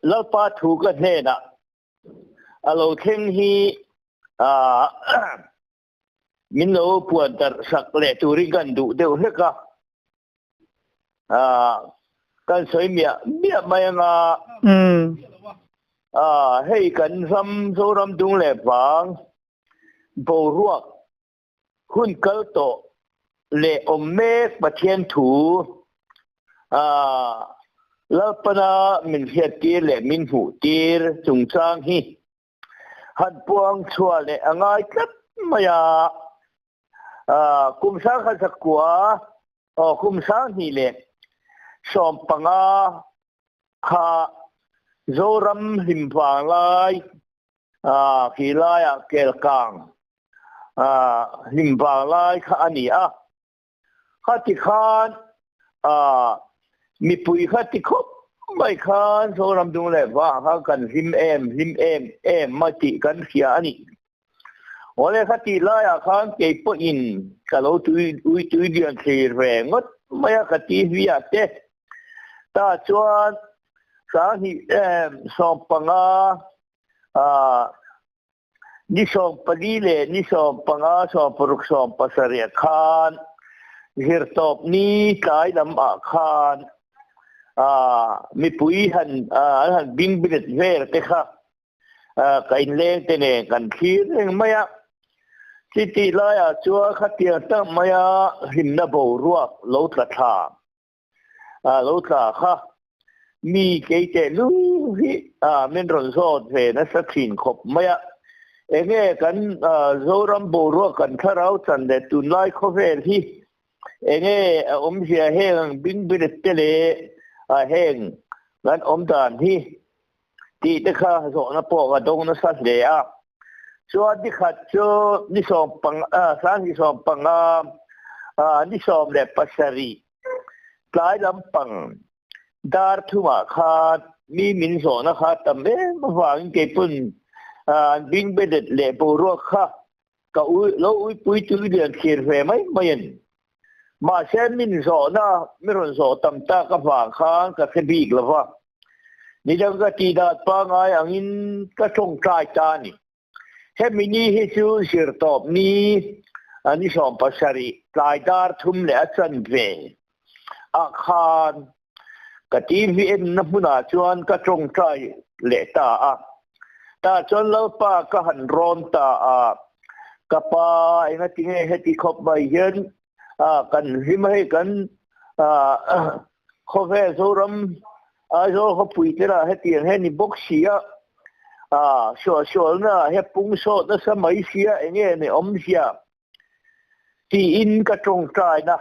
Lalpa thu ka hnenah a lo thleng hi min lo puan darh sak leh turin kan duh deuh hlek a, kan sawi miah miah mai anga hei kan ram Zoram dung leh vang boruak hun kal tawh leh awm mek Pathian thu Lalpana min hriattir leh min hmuhtir chungchang hi han puang chhuah leh a ngai tlat mai a. Kum sangkhat zakua, aw kum sanghnih leh 15 kha Zoram hlim vang lai khi laiah Kelkang hlim vang lai kha a ni a. Khati khan mipui kha ti khawp mai khan Zoram dung leh vah kha kan hlim em hlim em em a tih kan hria a ni. Awle khati laiah khan kei pawhin ka lo tui ui tui lian thlir ve ngawt mai a ka TV ah te. Tah chuan 20 15 Ni 14 leh ni 15, 16, 17 khan zirtawp ni tlai lam ah khan mipui han an han bing bilet vel te kha ka inleng te nen kan thlir reng mai a. Chutih laiah chuan khatiang tak maia hlimna boruak lo tla thla lo tla kha mi kei teh lu hi min rawn zawt ve nasa thin khawp mai a. Enge kan Zoram boruak kan thlarau chan leh tunlai khawvel hi enge a awmzia heng bingbilet te leh heng kan awm dan hi tih te kha zawhna pawh ka dawng nasa hle a. Chuan ni khat chu ni 15, 15, ni 17 tlai lampang dar thumah khan mi min zawhna kha tam em avangin keipawn an bingbelet leh boruak kha ka lo uipui tui lian thlir ve mai mai a ni. Mahse min zawhna mi rawn zawh tam tak avang khan ka hre bik lo va, nidang ka tih dat pangngai angin ka tawngtai ta a ni. Hemi ni hi chu zirtawp ni ni 17 tlai dar thum leh a chanve ah khan ka TV enna hmunah chuan ka tawngtai leh ta a. Tah chuan Lalpa ka han rawn ta a, ka pa engatinge heti khawp mai hian kan hlim a hei kan Khawvel Zoram Aizawl khawpui te lah hetiang hian ni bawk si a, suahsualna ah hian pung sawt nasa mai si a enge ni awmzia tiin ka tawngtaina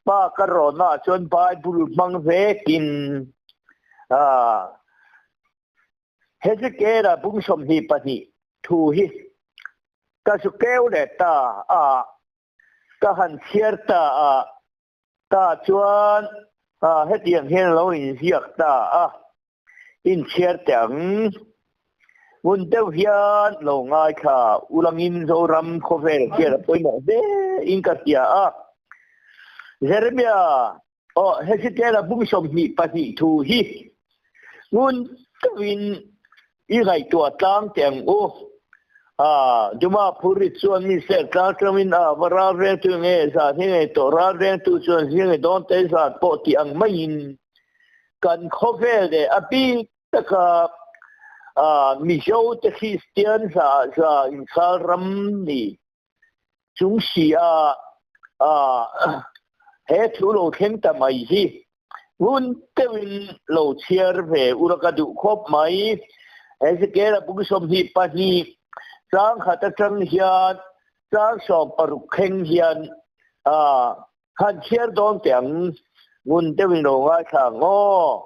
pa ka rawnna ah chuan Bible hmang vekin Hezekiela bung 22 thu hi ka zu keu leh ta a, ka han chhiar ta a. Ta chuan hetiang hian lo inziak ta a, inchhiar teh ang. Ngun deuh hian lo ngaithla ulangin Zoram khawvel hian a pawimawh hle in ka hria a. Jeremia, aw Hezekiela bung 22 thu hi ngun deuhin I ngaihtuah tlang teh ang u. A, Duma Phurit chuan mi ser tlang tangin a va ral rengtu nge zat hi ngei tawh ral rengtu chuan zing i dawn te zat pawh tih ang maiin kan khawvel leh a bik taka Mizo te Kristian za za inchhal ram ni chung si a he thu lo thleng ta mai hi ngun deuhin lo chhiar ve ula ka duh khawp mai. Ezekiel-a bung 22 chang khat atang hian chang 16 thleng hian han chhiar dawn teh ang ngun deuhin lo ngaithla ang aw.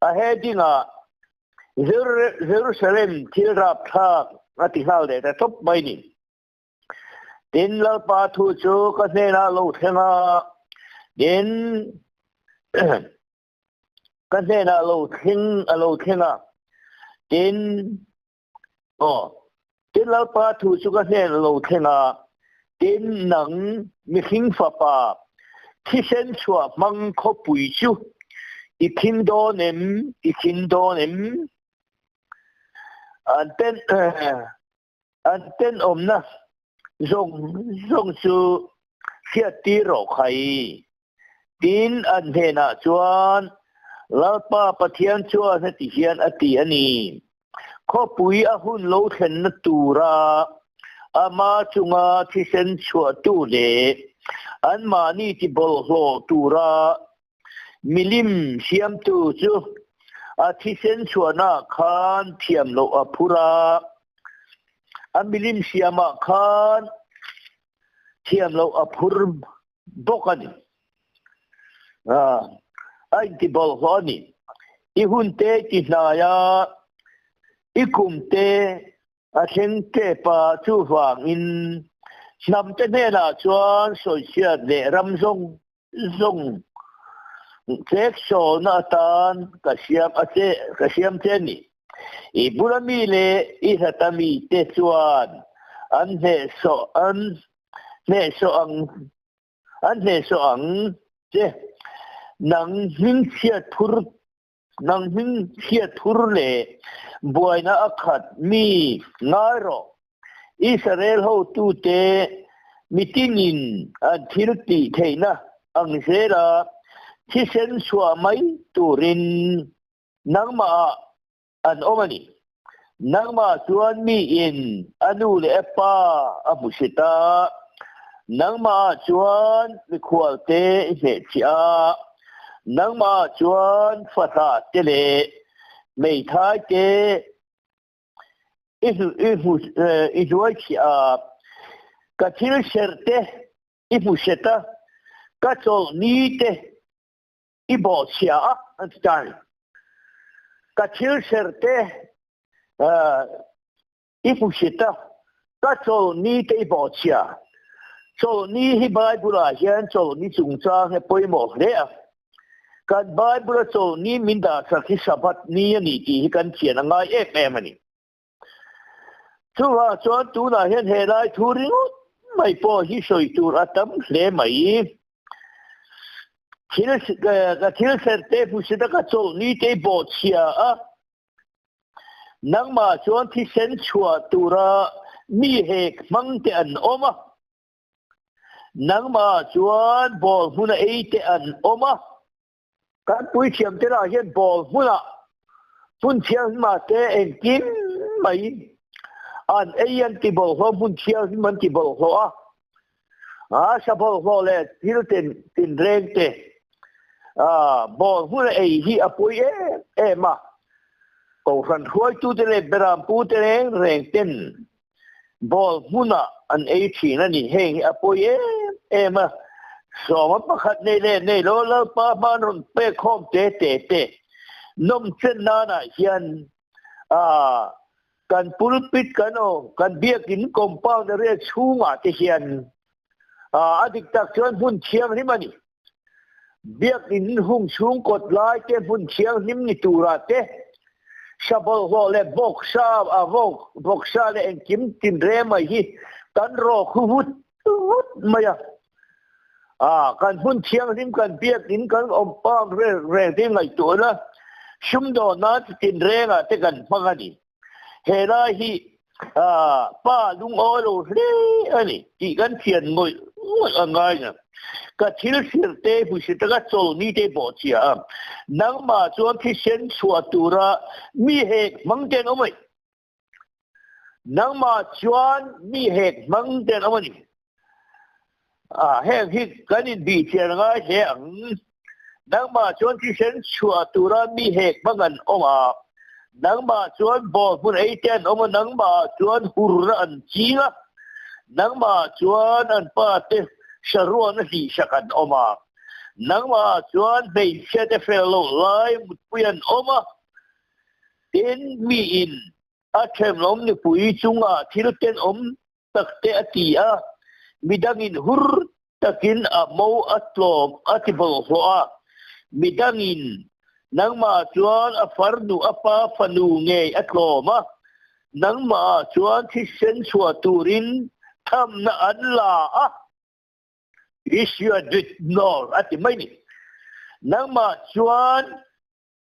A heading-ah Jerusalem thil rapthlak a ti nghal leh ta tawp mai ni. Tin, Lalpa thu chu ka hnenah lo thleng a, tin, ka hnenah lo thleng a lo thleng a, tin, aw, tin, Lalpa thu chu ka hnenah lo thleng a, tin, nang mihring fapa, thisen chhuah hmang khawpui chu. I khing dawn em? I khing dawn em? An ten an tenawmna zawng zawng chu hriattir rawh khai. Tin, an hnenah chuan, Lalpa Pathian chuan heti hian a ti a ni, Khawpui a hun lo thlenna tura ama chunga thisen chhuahtu leh anmahni tibawlhhlawh tura milim siamtu chu a thisen chhuahnaah khan thiam loh a phur a, a milim siamah khan thiam loh a phur bawk a ni. A intibawlhhlawh a ni. I hun te ti hnai a, i kum te a thleng tep a, chuvangin hnam te hnenah chuan sawichhiat leh ram zawng zawng chekchawlna atan ka siam a che, ka siam che a ni. I bula mi leh i hlata mite chuan an hnehsawh an hnehsawh ang an hnehsawh ang che. Nang hmingchhiat phur nang hmingchhiat phur leh buaina a khat mi ngai rawh. Israel hotute mitinin an thil tih theihna ang zela thisen chhuah mai turin Nangmah ah an awm a ni. Nangmah chuan miin a nu leh a pa a hmu hret a, nangmah ah chuan mikhual te i hnehchhiah a, nangmah ah chuan fathlah te leh hmeithai te i i hnuaichhiah a, ka thil serh te i hmu hret a, ka chawlhni te I bawhchhia a, an ti ta. Ka thil serh te i hmuhsit a, ka chawlhni te i bawhchhia. Chawlhni hi Bible ah hian chawlhni chungchang hi a pawimawh hle a. Kan Bible a chawlhni min dahsak hi Sabbath ni a ni tih hi kan thian a ngai em em a ni. Chuvang chuan tunah hian he lai thu ringawt mai pawh hi sawi tur a tam hle mai. Thil ka thil serh te hmusit a ka chawlhni te i bawhchhia a, nangmah chuan thisen chhuah tura mi hek hmang te an awm a, nangmah chuan ball hmuna ei te an awm a. Kan puithiamte lah hian ball hmunah hmun thianghlimah te engkim mai an ei an ti bawlhhlawh, hmun thianghlim an ti bawlhhlawh a, a sa bawlhhlawh leh thil tin tinreng te ball hmuna ei hi a pawi em em a. Kohhran hruaitute leh berampute reng reng ten Ball hmunah an ei thin a ni. Heng hi a pawi em em a, sawma pakhat nei leh nei lo Lalpa hma an rawn pek khawm te te te. Nawmchen nanah hian ah kan pulpit kan aw kan biakin compound area chhungah te hian ah a dik tak chuan hmun thianghlim a ni. Biakinn hung chhung kawt lai te hmun thianghlim ni turah te, sa bawlhhlawh leh bawksa a vawk bawksa leh engkim tinreng mai hi kan rawk hu vut vut mai a. A, kan hmun thianghlim kan biakinn kan awm pang reng reng te ngaihtuah ila sumdawn nan chi tinrengah te kan hmang a ni. He lai hi pa lungawi lo hle a ni tih kan thian ngawih ngawih a ngai a. Ka thil thlir te hmuhsit taka chawlhni te pawh chhia a, nangmah chuan thisen chhuah tura mi hek hmang te an awm a ni. Nangmah chuan mi hek hmang te an awm a ni. Heng hi kan inbihchian a ngai hle ang. Nangmah chuan thisen chhuah tura mi hek hmang an awm a, nangmah chuan ball hmun ei te an awm a, nangmah chuan hurna an ching a, nangmah chuan an pa te saruana hlihsak an awm a, nangmah chuan hmeichhia te fel loh lai mutpui an awm a, tin miin a thenawm nupui chungah thil tenawm tak te a ti a, midangin hur takin a mo a tlawm a ti bawlhhlawh a, midangin nangmah chuan a farnu a pa fanu ngei a tlawm a, nangmah chuan thisen chhuah turin thamna an la a. Isua dut nawr a ti mai ni. Nangmah chuan.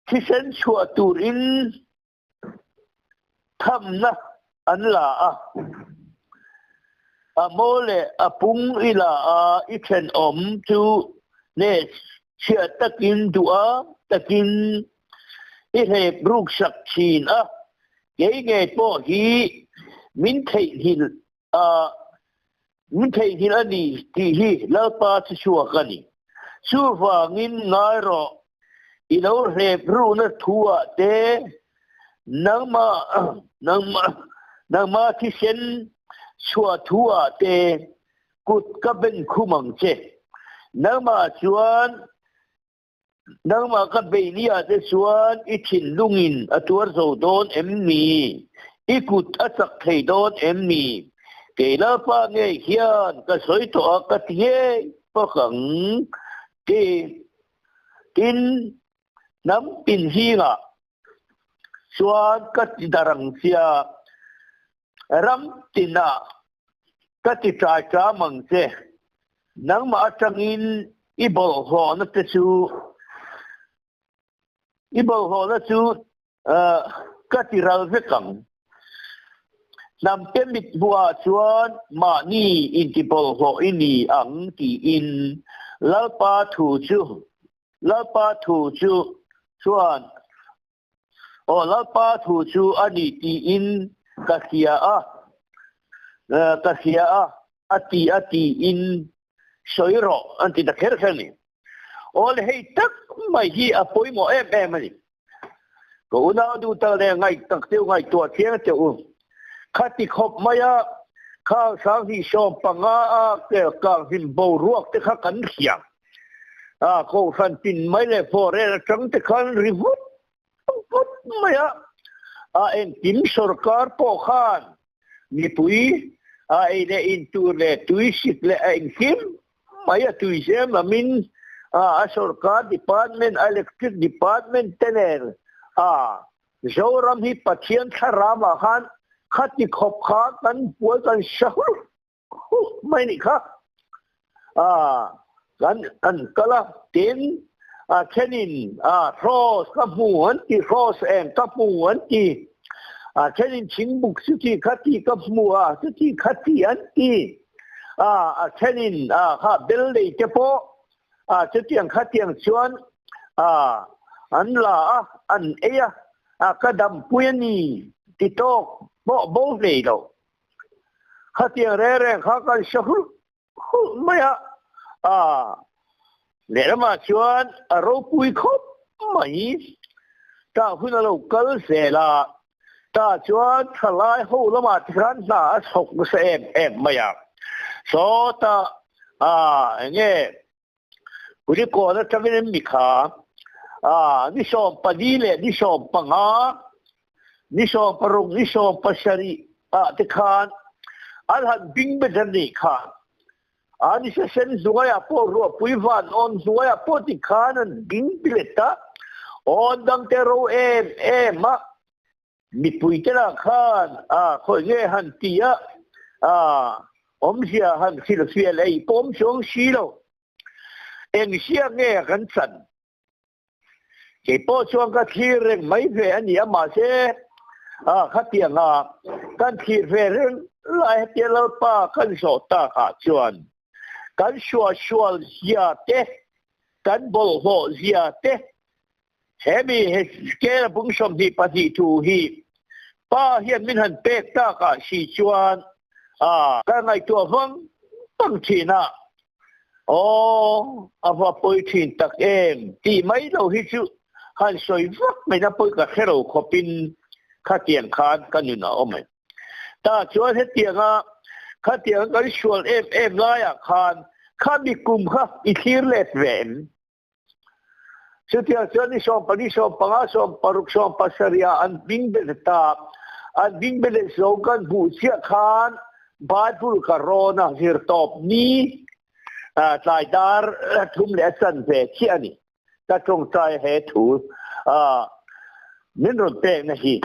Thisen chhuah turin thamna an la a, a maw leh a pung i la a, i thenawm chu hneh chhiah takin duh a takin i hlep ruksak thin a, kei ngei pawh hi min theihnghilh a, min theihnghilh a ni tih hi Lalpa chu chhuak a ni. Chuvangin ngai rawh, i lo hlep ruhna thu-ah te, nangmah nangmah nangmah thisen chhuah thu-ah te kut ka ben khum ang che. Nangmah chuan Nangmah ka beihniah te chuan i thinlungin a tuar zo dawn em ni? I kut a chak thei dawn em ni? Kei Lalpa ngei hian ka sawi tawh a ka ti ngei bawk ang ti. Tin, hnam tin zingah chuan ka ti dar ang chia, ram tinah ka ti ṭai ṭam ang che. Nangmah aṭangin i bawlhhlawhna te chu i bawlhhlawhna chu ka ti ral vek ang. Hnamte mit hmuhah chuan mahni intibawlhhlawh i ni ang tiin Lalpa thu chu Lalpa thu chu chuan Aw Lalpa thu chu a ni tiin ka hria a, ka hria a, a ti a tiin sawi rawh an ti ta kher kher a ni. Aw le hei tak mai hi a pawimawh em em a ni. Ka unau duh tak leh ngaih tak deuh ngaihtuah chiang teh u. Khati khawp maia khang 2015 a kang hlim boruak te kha kan hria. A kohhran tin mai leh foreign atang te khan ri vut vut mai a, a engkim sorkar pawh khan mipui a ei leh in tur leh tui sik leh a engkim mai a tui zem lamin a sorkar department electric department te nen a Zoram hi Pathian thlarau ah khan khati khawp kha kan buai kan hre hul Huh mai nih kha. A kan an kal a, tin a thenin a hraws ka hmu an ti, hraws eng ka hmu an ti. A thenin thingbuk chuti khati ka hmu a, chuti khati an ti. A a thenin a kha bel nei te pawh a chutiang khatiang chuan a an la a, an ei a, a ka dampui a ni ti tawk pawh bo hlei lo. Khatiang reng reng kha kan hre hulh hulh mai a, a lehlamah chuan a ropui khawp mai. Tah hun a lo kal zel a, tah chuan thalai ho lamah te khan hna a chhawk nasa em em mai a. Sawtah a enge Kulikawn atangin an mi kha a ni 14 leh ni 15, ni 16, ni 17 ah te khan an han bing bet a nih kha. A ni sesen hnuaiah pawh ruahpui van awn hnuaiah pawh ti khan an bing bilet a, awn dangte ro em em a. Mipuite lah khan a khawi nge han ti a, a awmzia han hrilhfiah leh ei pawm chuang si lo. Eng hria nge kan chan? Kei pawh chuan ka thlir reng mai ve a ni a, mahse a khatiang a kan thlir ve reng lai hetia Lalpa kan zawh takah chuan kan suahsual zia te, kan bawlhhlawh zia te, He mi Hezkel bung 22 thu hi Pa hian min han pek takah si chuan a ka ngaihtuah vang vang thin a, Aw, a va pawi thin tak em tih mai lo hi chu han sawi vak mai na pawi ka hre lo khawpin khatiang khan ka nun a awm e. Tah chuan hetianga khatianga kan sual em em laiah khan khami kum kha i thlir let ve em? Chutiang chuan ni 14, 15, 16, 17 ah an hming bel ta. An hming bel zo kan hmuh chiah khan Bible ka rawn a zir tawp ni tlai dar thum leh a chanve chiah a ni. Ka tawngtai he thu min rawn pekna hi.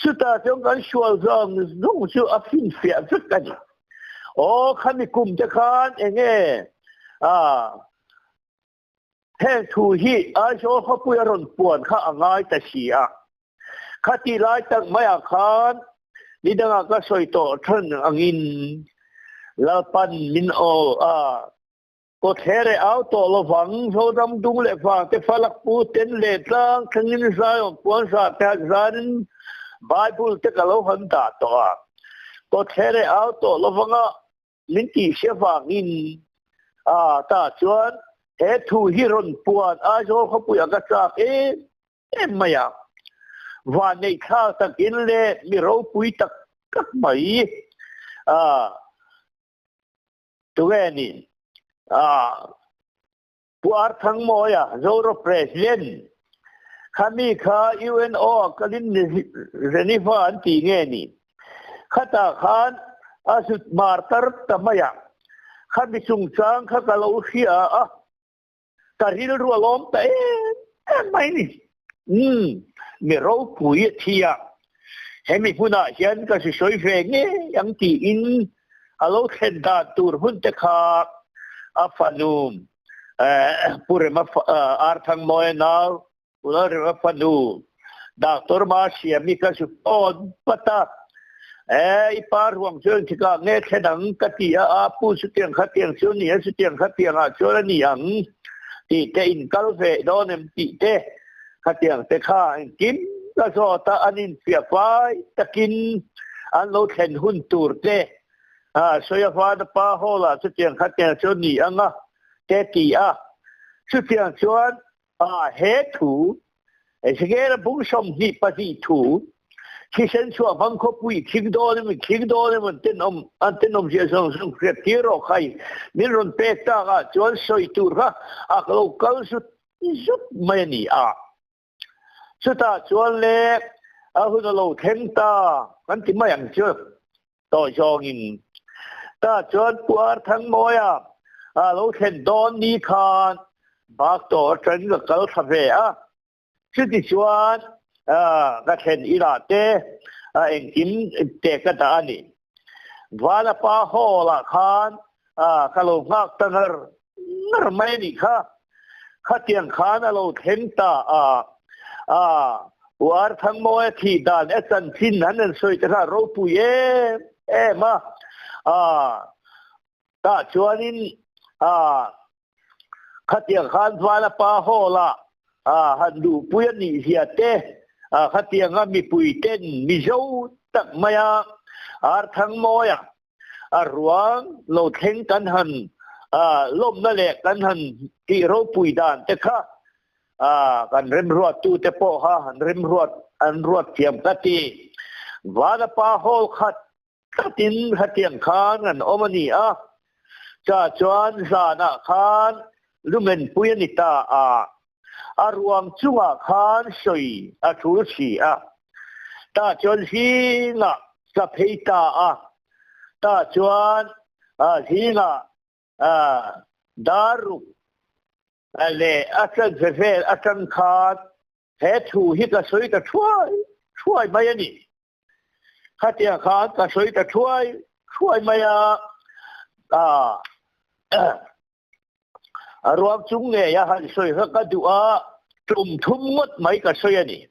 Chutah chuan kan sual zawng zawng chu a finfiah vek a ni. Aw khami kum te khan enge. Heng thu hi Aizawl khawpui a rawn puan kha a ngai ta si a. Khati lai tak maiah khan nidangah ka sawi tawh than angin Lalpan min awl a, Kawthlere au tawh lovang, Zoram dung leh vang te falak pu ten leh tlang thlengin Zion puan zah te han zanin Bible te ka lo han dah tawh a. Kawthlere au tawh lovanga min tihhria vangin a tah chuan he thu hi rawn puan Aizawl khawpuiah ka chak em em mai a. Vanneih thlak takin leh mi ropui tak tak mai a Tunge ni? Ah, Pu Arthangmawia, Zoro President, kha mi kha UNO a kalin Geneva an tih nge ni? Khatah khan a zut mar tar ta mai a, kha mi chungchang kha ka lo hria a, ka rilru a lawm ta em em mai ni. Umm, mi ropui a thi a, hemi hmunah hian ka hrisawi ve ngei ang tiin a lo thlen dan tur hun te kha a fanu Pu Rema Arthangmawia nau Pu Lalrema fanu Doctor Masiami ka zu tawn vat a, E, i pa ruang chu engtikah nge thlen ang ka ti a, a pu chutiang khatiang chu a ni a, chutiang khatiang ah chuan a ni ang tih te in kal ve dawn em tih te khatiang te kha engkim ka zawt a, an infiah fai takin an lo thlen hun tur te a sawi a, Vana pa hall ah chutiang khatiang chu a ni ang a te ti a, chutiang chuan A he thu, Ezekiel bung 22 thu, thisen chhuah hmang khawpui khing dawn em, khing dawn em an tenawm, an tenawm zia zawng zawng hriat tir rawh khai, min rawn pek tak ah chuan sawi tur kha a lo kal zut zut mai a ni a. Chutah chuan le a hun a lo thleng ta kan ti mai ang chu. Tawi zawngin tah chuan Pu Arthangmawia a lo thlen dawn ni khan Baktaw atangin ka kal thla ve a, chuti chuan ka thlen inah te engkim te ka dah a ni. Vanapa Hall ah khan ka lo nghak ta ngar ngar mai a nih kha. Khatiang khan a lo thleng ta a, a Uar Thangmawia thih dan e chanchin han en sawi te kha ropui em em a, a tah chuanin a khatiang khan Vanapa Hall ah a han duhpui a nih zia te, a khatianga mipui ten Mizo tak maia Arthangmawia a ruang lo thleng kan han lawmna leh kan han tih ropui dan te kha kan remruattu te pawh kha han remruat an ruat thiam ka ti. Vanapa hall khat tlatin hetiang khan an awm a ni a, cha chuan zanah khan lumenpui a ni ta a, a ruang chungah khan sawi a thul si a. Tah chuan zingah ka phei ta a, tah chuan zingah dar ruk leh a chanve vel atang khan he thu hi ka sawi ta thuai thuai mai a ni. Khatiang khan ka sawi ta thuai thuai mai a, A ruang chung ngei a han sawi kha ka duh a, tum thum ngawt mai ka sawi a ni.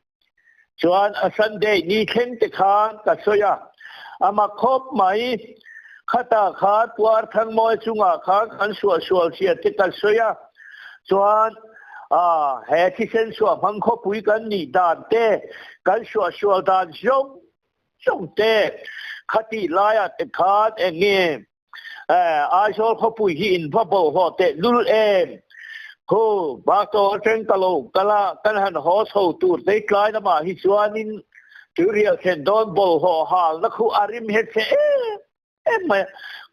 Chuan a Sunday ni thleng te khan ka sawi a, a mak khawp mai. Khatah khan Puar Thangmawi chungah khan kan suahsual zia te ka sawi a, chuan he thisen suah hmang khawpui kan nih dan te, kan suahsual dan zawng zawng te khatih laiah te khan eng nge Aizawl khawpui hi in va bawlhhlawh teh lul em? Khu, Baktaw atang ka lo kal a, kan han haw chho tur te tlai lamah hi chuanin tuirial thlen dawn bawlhhlawh halna khu a rim het che em em mai a.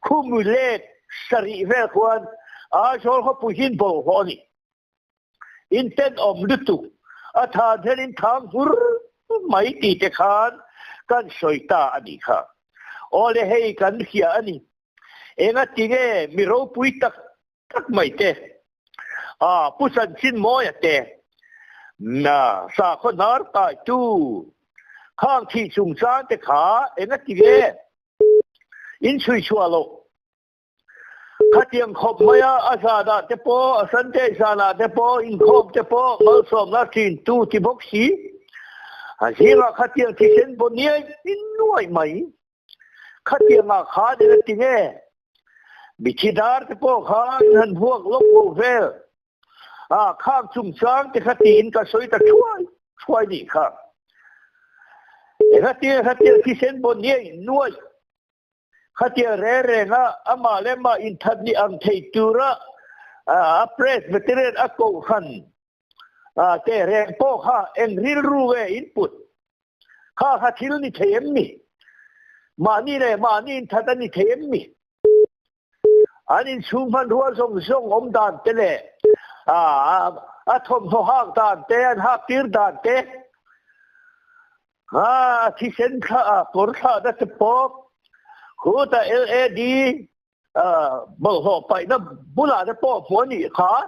Khu milet sarih vel khuan Aizawl khawpui hi in bawlhhlawh a ni. In tenawm lutuk a than hian in thang hur mai tih te khan kan sawi ta a nih kha. Awle hei kan hria a ni. Enga tinge mi ropui tak tak mai te a Pu Chanchinmawia te na sakhaw hnar kaitu khang thih chungchang te kha enga tinge in chhui chhuah loh. Khatiang khawp maia a zanah te pawh, a Sunday zanah te pawh, inkhawm te pawh malsawmna thin tu ti bawk si. A zingah khatiang thisen baw niai nuai mai. Khatiangah khan eng a ti nge? Mithi dar te pawh khan han vuak lawk lo vel. A khang chungchang te kha tiin ka sawi ta thuai thuai nih kha. Engati khatiang thisen baw niai nuai Khatia reng renga amah leh mah inthat ni ang thei tura a Presbyterian a kohhran te reng pawh kha eng rilru nge input kha kha thil ni thei em ni? Mahni leh mahni inthat a ni thei em ni? An inchhung hmanrua zawng zawng awm dan te leh a thawmhnaw hak dan te, an hak tir dan te, a thisen thla a kawr thlahna te pawh khuta LAD bawlhhlawh paihna bulah te pawh hmuh a nih kha.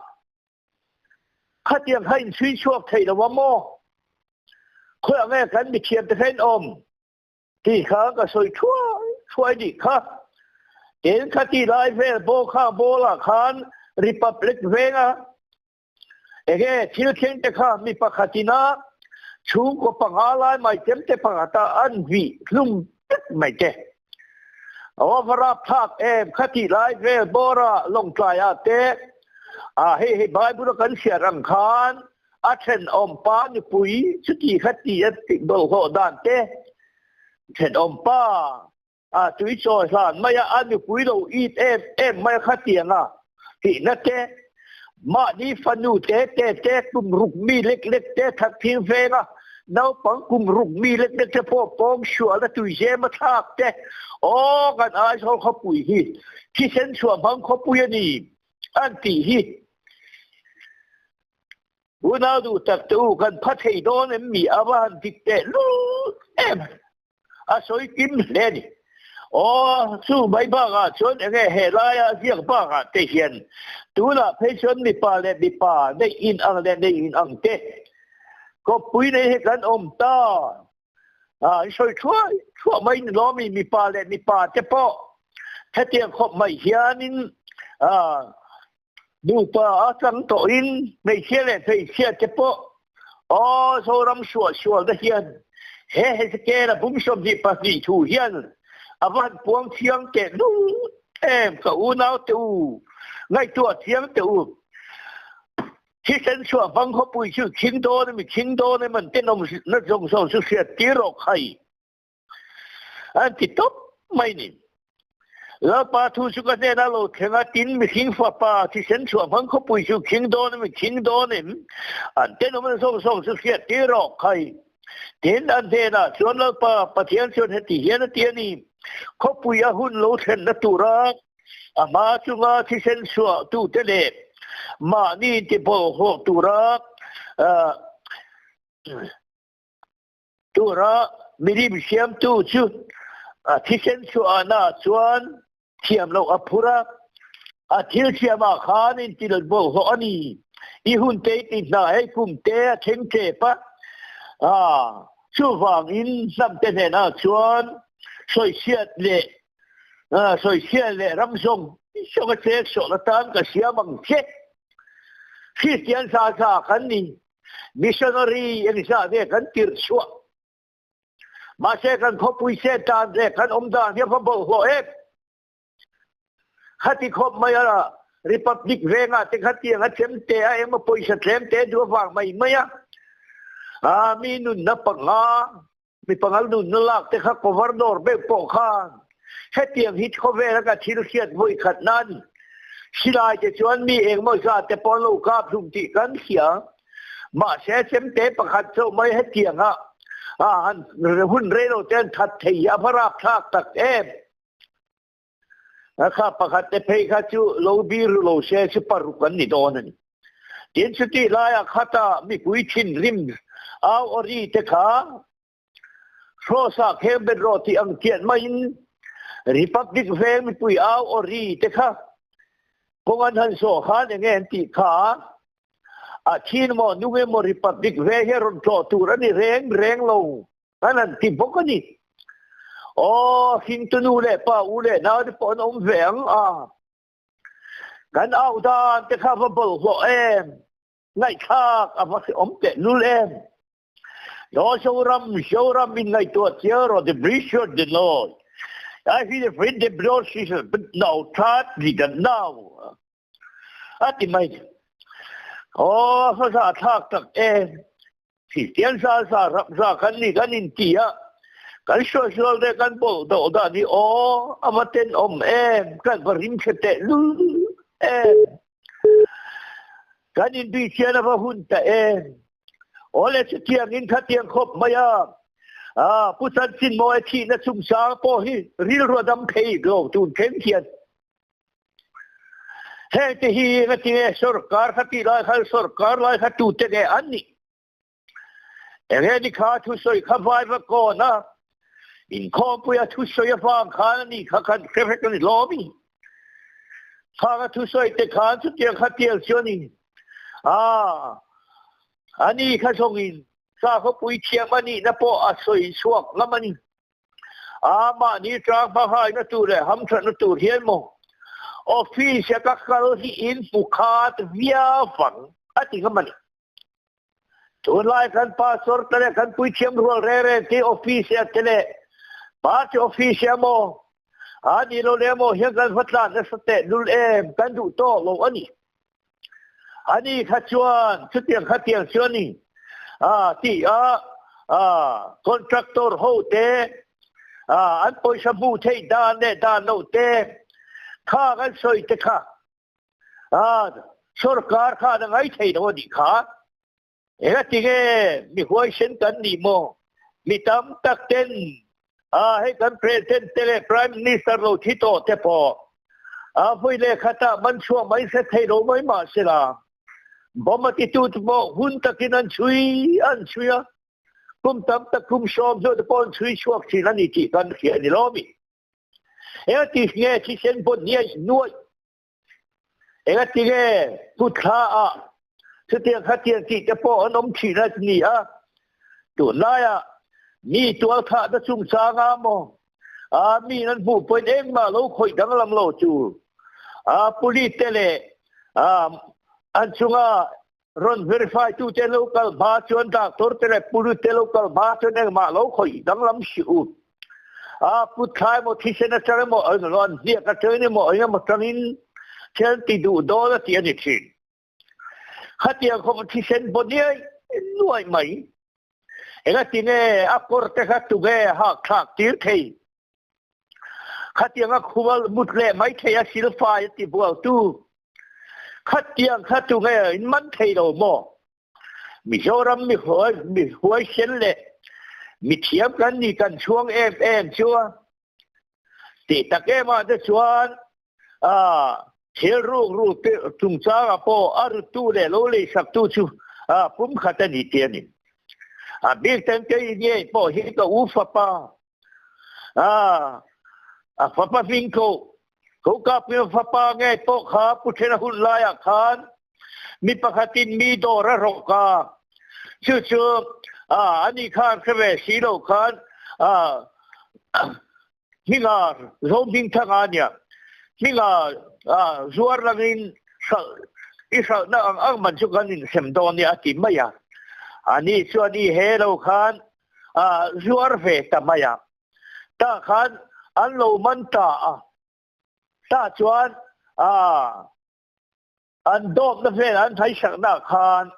Khatiang kha inchhui chhuak thei lo a maw? Khawiah nge kan mithiam te kha in awm? Tih kha ka sawi thuai thuai nih kha. Tin khati lai vel bawk kha bawlah khan Republic venga enge thil thleng te kha mi pakhatin a chhungkaw panga lai mai chem te pakhata an vih hlum vek mai te. Over up thlak em khati lai vel bawra lawngtlaiah te a hei hei Bible a kan hriat ang khan A thenawmpa nupui chuti kha ti a tih bawlhhlawh dan te, thenawmpa a tui chawi hlan mai a, a nupui lo it em em mai a kha tiang a tihna te, mahni fanu te te te kum ruk mi lek lek te that thing veng a, naupang kum ruk mi lek lek te pawh pawng sual a tui zem a thlak te, aw kan Aizawl khawpui hi thisen chhuah hmang khawpui a ni an tih hi. Unau duh tak te u kan pha thei dawn em mi a va han dik teh lut em a sawi kim hle a ni. Aw chu mai bakah chuan enge he laia ziak bakah te hian tunah phei chuan mipa leh mipa neih in ang leh neih in ang te kawppui nei hi kan awm ta a an sawi thuai thuah mai ni lawm i mipa leh mipa te pawh hetiang khawp mai hianin a Nupa a chang tawhin hmeichhia leh hmeichhia te pawh aw Zoram suah sualna hian he Hezekiel-a bum 22 thu hian a va han puang thiang teh lut em ka unau te u, ngaihtuah thiang teh u. Thisen chhuah hmang khawpui chu khing dawn em i khing dawn em an tenawm na zawng zawng chu hriat tir rawh khai. An ti tawp mai ni. Lalpa thu chu ka hnenah lo thleng a, tin mihring fapa thisen chhuah hmang khawpui chu khing dawn em, khing dawn em? An tenawmna zawng zawng chu hriat tir rawh khai. Tin, an hnenah chuan Lalpa Pathian chuan heti hian a ti a ni, Khawpui a hun lo thlenna tura a hma chunga thisen chhuah tute leh mahni intibawlhhlawh tura Tura milim siamtu chu a thisen chhuahna chuan thiam loh a phur a, a thil siamah khan intil bawlhhlawh a ni. I hun te i ti hna hei kum te a thleng tep a, chuvangin hnamte hnenah chuan sawichhiat leh sawichhiat leh ram zawng zawng a chek sawh atan ka siam ang che. Kristian za za kan ni. Missionary engzah nge kan tirh chhuah? Mahse kan khawpui chet dan leh kan awm dan hi a va bawlhhlawh em? Khati khawp mai a Republic vengah te khatiang a chem te a emaw pawisa tlem te duh avang mai mai a, a mi nunna panga mi pangal nunna lak te kha governor beuh pawh khan hetiang hi khawvel a ka thil hriat vawi khat na a ni. Silai te chuan mi engmaw zat te pawh an lo kap hlum tih kan hria. Mahse chemte pakhat chauh mai hetiang a han hun rei lo te an that thei hi a va rapthlak tak em. A kha pakhat te phei kha chu lo bir lo se chu paruk an ni dawn a ni. Tin chutih laiah khata mipui thinrim au aw ri te kha Hrawsa kheng bet rawh tih ang chian maiin Republic veng mipui au aw ri te kha kawng an han zawh khan enge an tih kha a thin maw nung emaw Republic veng hi a rawn tlawh tur a ni reng reng lo. An han ti bawk a ni. Aw, hringtu nu leh pa, u leh nau te pawh an awm ve ang a. Kan au dan te kha va bawlhhlawh em? Ngaihthlak a va hrehawm tehlul em? Yo Zoram, Zoram in ngaihtuah chiang rawh the bridge of the Lord. I feel afraid the blood is now that ni dan now. A ti mai. Aw, a za thlak tak e. Kristian sa sa ram sa kan ni kan in ti a. Kan sual sual te kan bol do da ni aw, a va ten om em, kan va rim che te lu em. Kan in bi chian a va hun ta em. Awle chutiangin khatiang khawp mai a, a Pu Chanchinmawia thihna chungchang pawh hi rilru a dam thei lo tun thleng hian. Hengte hi engatinge sorkar kha tih lai khan sorkar lai kha tute nge an nih? Enge ni kha thusawi kha vai va kawn a, inkhawmpuia thusawi avang khan a nih kha kan hre vek a ni lawm i. Khang a thusawi te khan chutiang kha tial chu a ni. A, ani kha zawngin sakhawpui thiam a nihna pawh a sawi chhuak ngam a ni. A, mahni tang hmahaina tur leh hamthatna tur hian maw office a ka kal hi in hmu khat viau vang a ti ngam a ni. Tunlai kan pastor te leh kan puithiam rual reng reng te office ah te leh party office ah maw a ni lo leh maw hian kan va tlan nasa teh lul em kan duh tawh lo a ni. Ani kha chuan chutiang khatiang chu a ni a tih a contractor ho te an pawisa hmuh theih dan leh dan loh te kha kan sawi te kha sorkar khan a ngai thei lo a nih kha. Engatinge mi huaisen kan nih maw? Mi tam tak ten a hei kan President te leh Prime Minister lo thi tawh te pawh a vui leh khatah man chhuah mai hre thei lo mai mah sela bomb a titu te pawh hun takin an chhui an chhui a, kum tam tak kum 10 te pawh an chhui chhuak thin a ni tih kan hria a ni lo mi. Engatinge thisen pawn niaih nuaih Engatinge kutthla ah chutiang khatiang tih te pawh an awm thin a ni a, tunlaiah mi tualthahna chungchanga maw a mi an hmuh pawhin engmah lo khawih danglam lo chu a police te leh an chunga rawn verify tu te lo kal hma chuan doctor te leh police te lo kal hma chuan engmah lo khawih danglam hrih u. A kut thla emaw thisen atang emaw an hniak atangin emaw eng emaw tangin thil an ti duh dawn a tih a ni thin. Khatiang khawp thisen pawh niai nuai mai. Engatinge a kawr te kha tunge hak thlak tir thei? Khatiang a khual mut leh mai thei a silfai a ti bualtu. Khatiang kha tunge in man thei lo maw? Mizoram mi mi huaisen leh mi thiam kan ni kan chhuang em em chu a. Tih tak em ah te chuan thil ruk ruk te chungchang ah pawh a rutu leh lo leisaktu chu pumkhat a ni tih a ni. A bik ten kei ngei pawh hi ka u fapa a fapa hming ko ko ka pia fapa nge pawh kha pu thena hun laiah khan mi pakhatin mi dawr a rawk a chu chu ani khan hre ve si lo khan hminga zo hming thanga ania hminga zuar langin i hralhna ang ang man chu kan insem dawn nia a ti mai a ani chuan i he lo khan a zuar ve ta mai a, tah khan an lo man ta a, tah chuan a an dawpna vel an thaisakna khan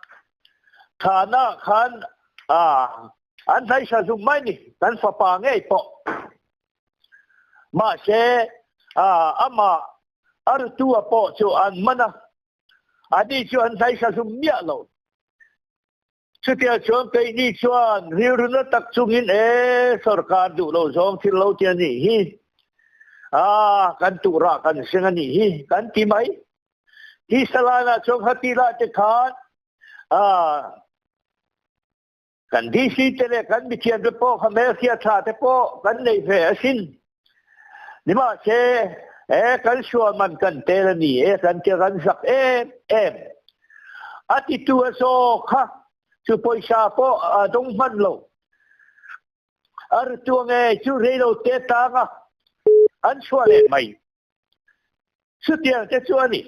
thana khan a an thaisa zung mai ni kan fapa ngei pawh mahse a amah a rutu a pawh chu an man a, ani chu an thaisa zung miah lo. Chutiang chuan keini chuan rilru na tak chungin e sorkar duh lo zawng thil lo ti a nih hi, a kan tuhrah kan seng a nih hi kan ti mai. Tisa lanah chuan kha ti lah te khan a kan DC te leh kan mithiam te pawh kha hmelhriat tha te pawh kan nei ve asin. Nimahse e kan sual man kan tel a ni e kan ti kan zak em em. A titu a zaw kha chu pawisa pawh a dawng hman lo. A rutu ange chu reilo te tang a an chhuah leh mai. Chutiang te chu a ni.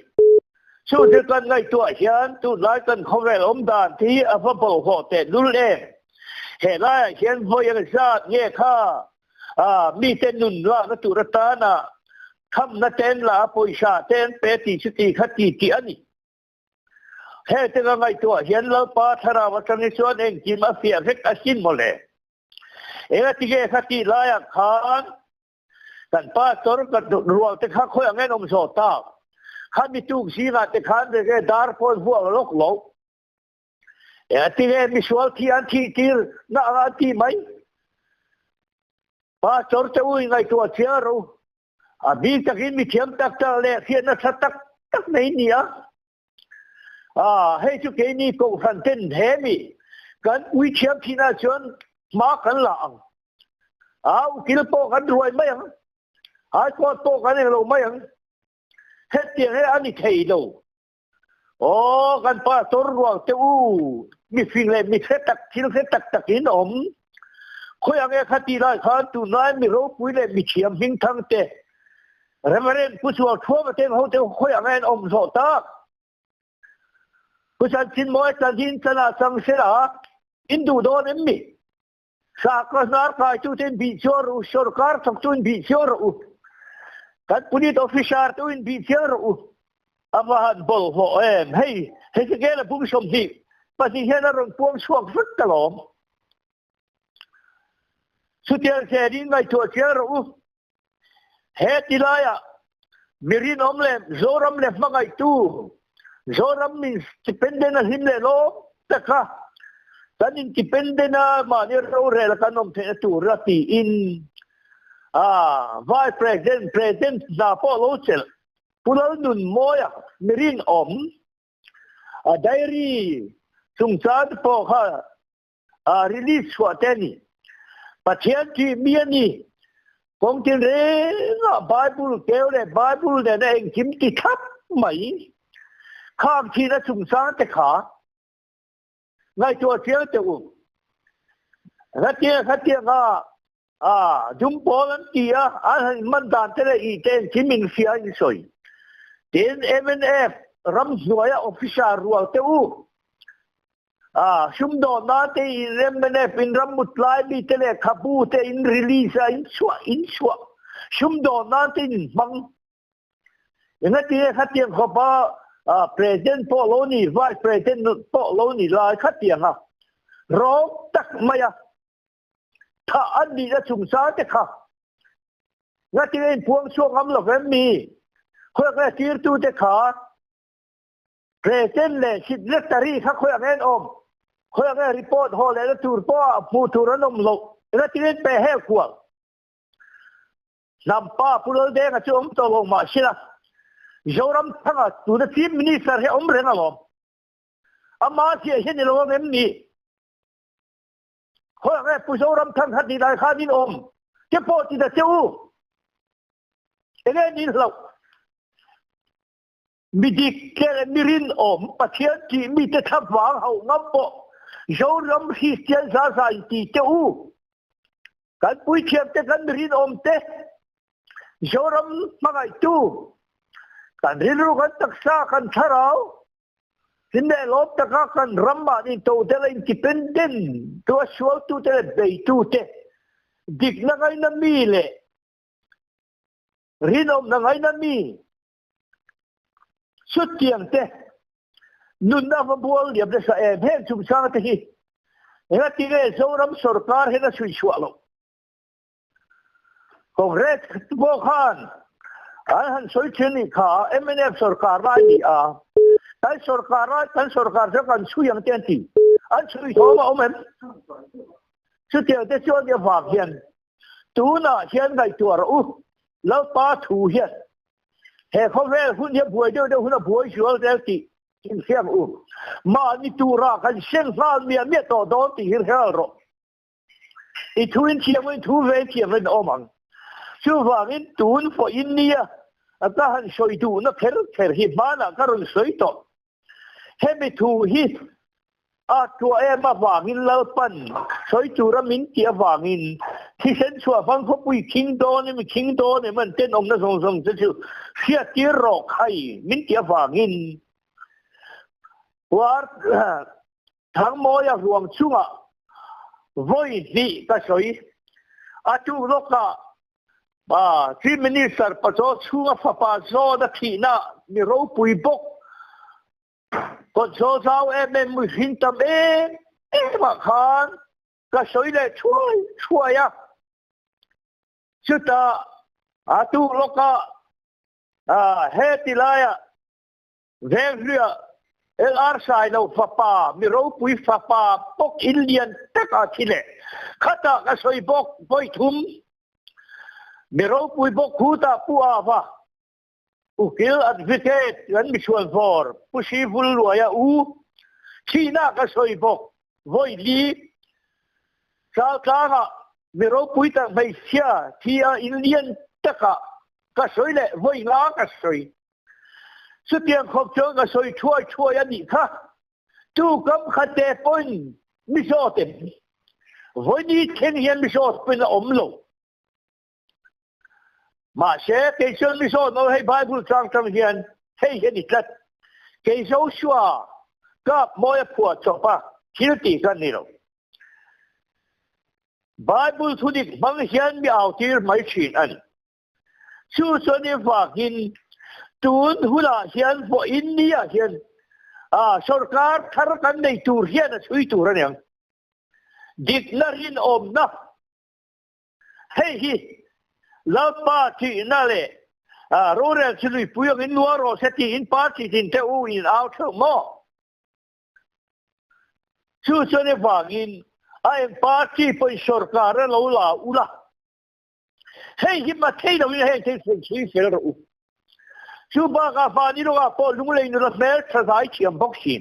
Chu thil kan ngaihtuah hian tunlai kan khawvel awm dan te hi a va bawlhhlawh tehlul em? He laiah hian vawi ang zat nge kha mite nun lakna tur atana thamna ten la a pawisa te an pe tih chu ti kha ti tih a ni. Hete ka ngaihtuah hian Lalpa thlarau atang hi chuan engkim a fiah vek asin mawle. Engatinge kha tih laiah khan Kan pastor ka rual te kha khawi ang en awm zawh tak. Kha mi tuk zingah te khan rege dar pawh an vuak lawk lo. Engati nge misual thi an thih tir na anga an tih mai. Pastor te u ingaihtuah chiang ro. A bik takin mi thiam tak tak leh hriatna tha tak tak nei ni a. A hei chu keini kohhran ten he mi kan ui thiam thinah chuan hma kan la ang. A ukil pawh kan ruai mai ang. High Court pawh kan englo mai ang. Hetiang hi a ni thei lo. Aw, kan pastor ruang te u, mifing leh mi hre tak, thil hre tak tak in awm. Khawi ang e kha tih lai khan tunlai mi ropui leh mi thiam hmingthang te, Reverend Pu Sual Thuama te ho te khawi ang e an awm zawh tak. Pu Chanchinmawi Chanchin chanah chang sela in duh dawn em mi? Sakhaw hnar kaitu ten bih chiang rawh u, sorkar thawktu in bih chiang rawh u, kan police officer te u in bih chiang rawh u. A va han bawlhhlawh em! Hei Hezekiel-a bung 22 hian a rawn puang chhuak vek ka lawm. Chutiang zelin ngaihtuah chiang rawh u. He tilaiah mi rinawm leh Zoram leh hmangaihtu, Zoram min independent a hlim leh lawm taka kan independent a mahni rorel a kan awm theihna tur a tiin Vice President, President hna pawh lo chelh Pu Lalnunmawia mi rinawm a diary chungchang te pawh kha a release chhuah te a ni. Pathian tih mi a ni. Kawng tinrengah Bible keu leh Bible nena engkim ti thlap mai. Khang thihna chungchang te kha ngaihtuah chiang teh u. Hetiang hetianga a dum pawl an ti a, an han inman dan te leh ih te engkim inhria a insawi. Tin, mnf ramhnuaia officer rual te u. A sumdawnna te in mnf in rammut lai mi te lehkhabu te in release a in chhuah in chhuah sumdawnna te in hmang engatinge khatiang khawpa president pawh lo ni vice president pawh lo ni lai khatiang a rawng tak mai a thah an nihna chungchang te kha ngatinge in puang chhuak ngam lo vem mi khawiah nge tirtu te kha President leh Secretary kha khawiah nge an awm? Khawiah nge report haw lehna tur pawh hmuh tur an awm loh? Engatin pe hel kual? Hnam pa Pu Laldenga chu awm tawh lo mahsela Zoramthanga tuna Chief Minister hi a awm reng alawm. Ama chiah hi a ni lo ang em ni? Khawiah nge Pu Zoramthang kha tih lai khan in awm? Te pawh ti ta che u. Enge nin hlauh? Mi dik ke leh mi rinawm Pathian tih mite thlavang hauh ngam pawh Zoram Kristian za za in ti teh u. Kan puithiam te kan mi rinawm te Zoram hmangaihtu kan rilru kan taksa kan thlarau hlim leh lawm taka kan ram mahni todela independent tu a sualtu te leh beitu te dikna ngaina mi leh rinawmna ngaina mi Chutiang te, nunna va bual liam nasa em heng chungchang te hi engati nge Zoram sorkar hian a chhui chhuah loh? Congress pawh khan an han sawi thin nih kha mnf sorkar lai ni a, kan sorkar lai kan sorkar chu kan chhui ang te an ti. An chhui thawm a awm em? Chutiang te chuan avang hian Tunah hian ngaihtuah rawh u, Lalpa thu hian he khawvel hun hi a buai deuh deuh hun a buai zual zel tih inhria ang u. Mahni tura kan seng nghal miah miah tawh dawn tih hi hre rawh. I thu in thiam in thu ve thiam in awm ang. Chuvangin tun pawhin nia ka han sawi duhna kher kher hi hmanah ka rawn sawi tawh. Hemi thu hi a tuah em avangin Lalpan sawi tura min tih avangin thisen chhuah hmang khawpui khing dawn em khing dawn em an tenawmna zawng zawng te chu hriattir rawh khai min tih avangin. War Thangmawia ruang chungah vawi hnih ka sawi. A tu lawkah Chief Minister Pachaw chhunga fapa zawn a thihna mi ropui bawk kawtzaw zau em em mihring tam em em ah khan ka sawi leh thuai thuai a. Chutah a tu lawkah heti laiah Venghluia LR Sailo fapa mi ropui fapa bawk in lian tak a thi leh khatah ka sawi bawk vawi thum mi ropui bawk khutah Pu Ava Ukil Advocate kan misual vawr Pu Sivul Luaia u thihna ka sawi bawk vawi li Chaltlangah mi ropui tak hmeichhia thi a in lian takah ka sawi leh vawi nga ka sawi. Chutiang khawp chuan ka sawi thuai thuai a nih kha. Tu kam khat te pawhin mi zawt em? Vawini thleng hian mi zawt pawhin a awm lo. Mahse, kei chuan mi zawt lo hei Bible chang chang hian hei hi a ni tlat. Kei Joshua kap mawi a phuah chawp a, thil tih ka ni lo. Bible thudik hmang hian mi au tir mai thin a ni. Chu chuan i vangin tun hunah hian vawiin ni ah hian sorkar thar kan nei tur hian a chhui tur a niang. Dikna rinawmna hei hi Lalpa thihna leh rorel chu luipui angin nuar rawh se tiin party tin te u in au theuh maw? Chu chuan i vangin a eng party pawhin sorkar a lo la ula. Hei hi ma thei loin heng thil thlen chhui fel rawh u. Chu bakah Vani lawngah pawh lunglei nula hmel tha zai thiam bawk si.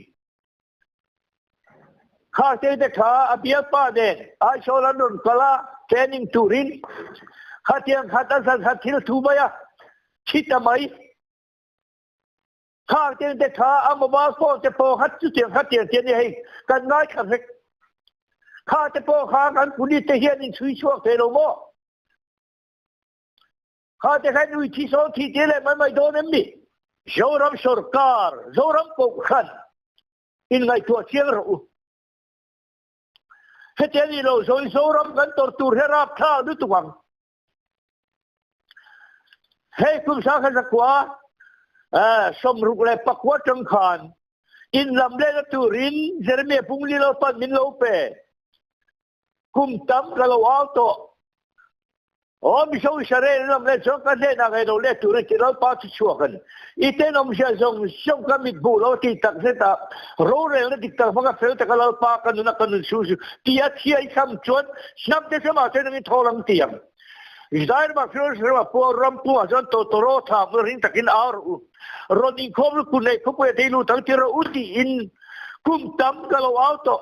Kharte te kha a bialpa nen Aizawl an rawn kal a training turin khatiang khat a zan khat thil thu mai a thi ta mai. Kharte te kha a mobile phone te pawh kha chutiang khatiang te ania hei kan ngaithla vek. Kha te pawh kha kan police te hian in chhui chhuak thei lo maw? Kha te khan ui thi sawn thi te leh mai mai dawn em ni? Zoram sorkar, Zoram Kohhran in ngaihtuah chiang rawh u. Heti a nih loh zawin Zoram kan tawrh tur hi a rapthlak lutuk ang. Hei kum 1960 atang khan in lam lehna turin Jeremia Pungli Lalpan min lo pe. Kum tam ka lo au tawh. Aw Mizo Israel lam leh chuan ka hnenah ngei lo leh turin ti Lalpa chu chhuak a ni. I tenawmzia zawng zawng ka mit hmuh lo ti tak zet a, rorelna dik tak hmanga fel taka Lalpa ka nuna ka nun chu ti a thia i tham chuan hnam te hramah chuan engin thawl ang ti ang. Israel ramah Filistin ramah pawh ram pumah chuan tawtawraw tha hmul ring takin au rawh u. Rawn inkhawm lu kun neih khawpuia tei lut ang ti rawh u tiin kum tam ka lo au tawh.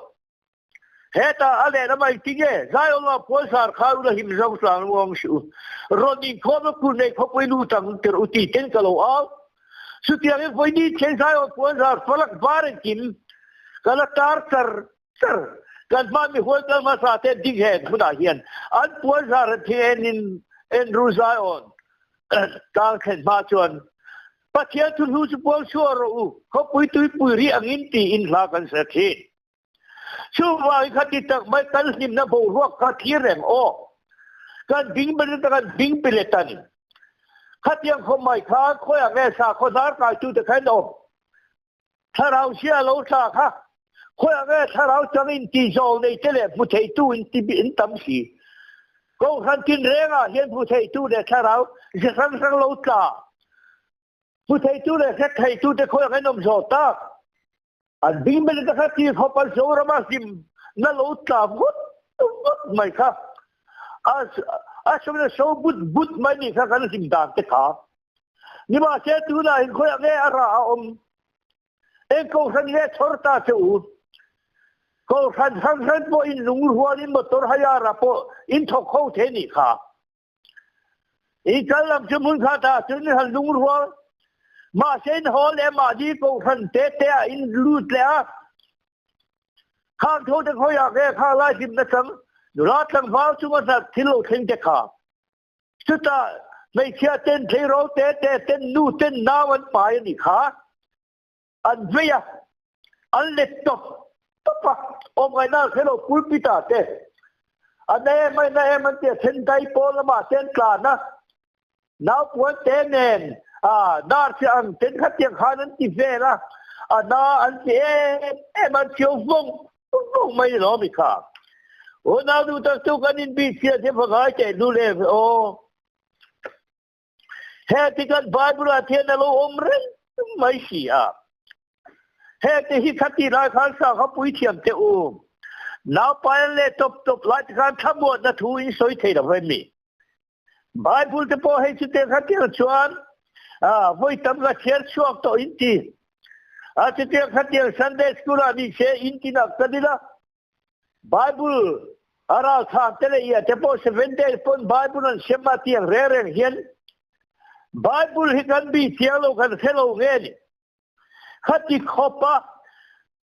Hetah a lehlam a engti nge? Zion lamah puanzar kha u la him zo tlang lu ang suh u. Rawn inkhawm a kun nei khawpui lut ang tirh u tih ten ka lo au. Chutiangin vawiin thleng Zion puanzar falak var engkim ka la tar char char. Kan hma mi hual kal hmasa te ding hen hmunah hian an puanzar an thing en in en ru Zion tlang thlen hma chuan Pathian thuhnu chu puang chhuah rawh u, khawpui tuipui ri angin tiin hla kan sa thin. Chuvangin kha ti tak mai kan hlimna boruak kha thlir reng aw. Kan ding belet a kan ding belet a ni. Khatiang khawp mai khan khawiah nge sakhaw zar kaitute kha an awm? Thlarau hria lo tla kha khawiah nge thlarau chang inti zawl nei te leh hmu theitu inti in tam si? Kohhran tinrengah hian hmu theitu leh thlarau ze hrang hrang lo tla. Hmu theitu leh hre theitute khawiah nge an awm zawh tak? An ding ber te kha ti khawp a Zorama hlim na lo tla vut vut mai kha a a sawi so but but mai ni kha kan hlim dan te kha. Nimahse tunah hin khawiah nge a rah a awm? Eng kohhran nge chhawr ta che u? Kohhran hrang hrang pawh in lungrualin motor hire ah pawh in thawk ho thei nih kha. I kal lam chu hmun khat ah cun han lungrual. Mahse in haw le mahni kohhran te te ah in lut leh a. Khang tho te khawi ah nge kha lai hlim na chang nula tlangval chung a hnat thil lo thleng te kha. Chutah hmeichhia ten tleirawl te te ten nu ten nau an pai a nih kha. An vei a. An let tawp tawp a, awm ngaihna an hre lo pulpit ah te a na em a na em an ti a, then dai pawl lamah te an tlan a, naupuan te nen ah nurse ang ten khatiang khan an ti vel a, a na an ti em em a, an chiau vawng vawng mai ni lo mi kha. Unau duh tak chu kan inbihchhiat hi va ngai teh lul em aw. Heti kan Bible-ah thian a lo awm reng mai si a. Heti hi khati lai khan sangha puithiam teh u. Naupai leh tawp tawp lai te khan thlamuatna thu in sawi thei lo em mi? Bible te pawh hei chutiang kha tiang chuan vawi tam ka chhiar chhuak tawh in ti. A chutiang kha tiang Sunday school-ah ni se in ti nak ka dil a. Bible a ralthlak te leh ia te pawh Seventh Day pawn Bible an sem a tiang reng reng hian Bible hi kan bih chiang lo kan hre lo nge ni. Khati khawp a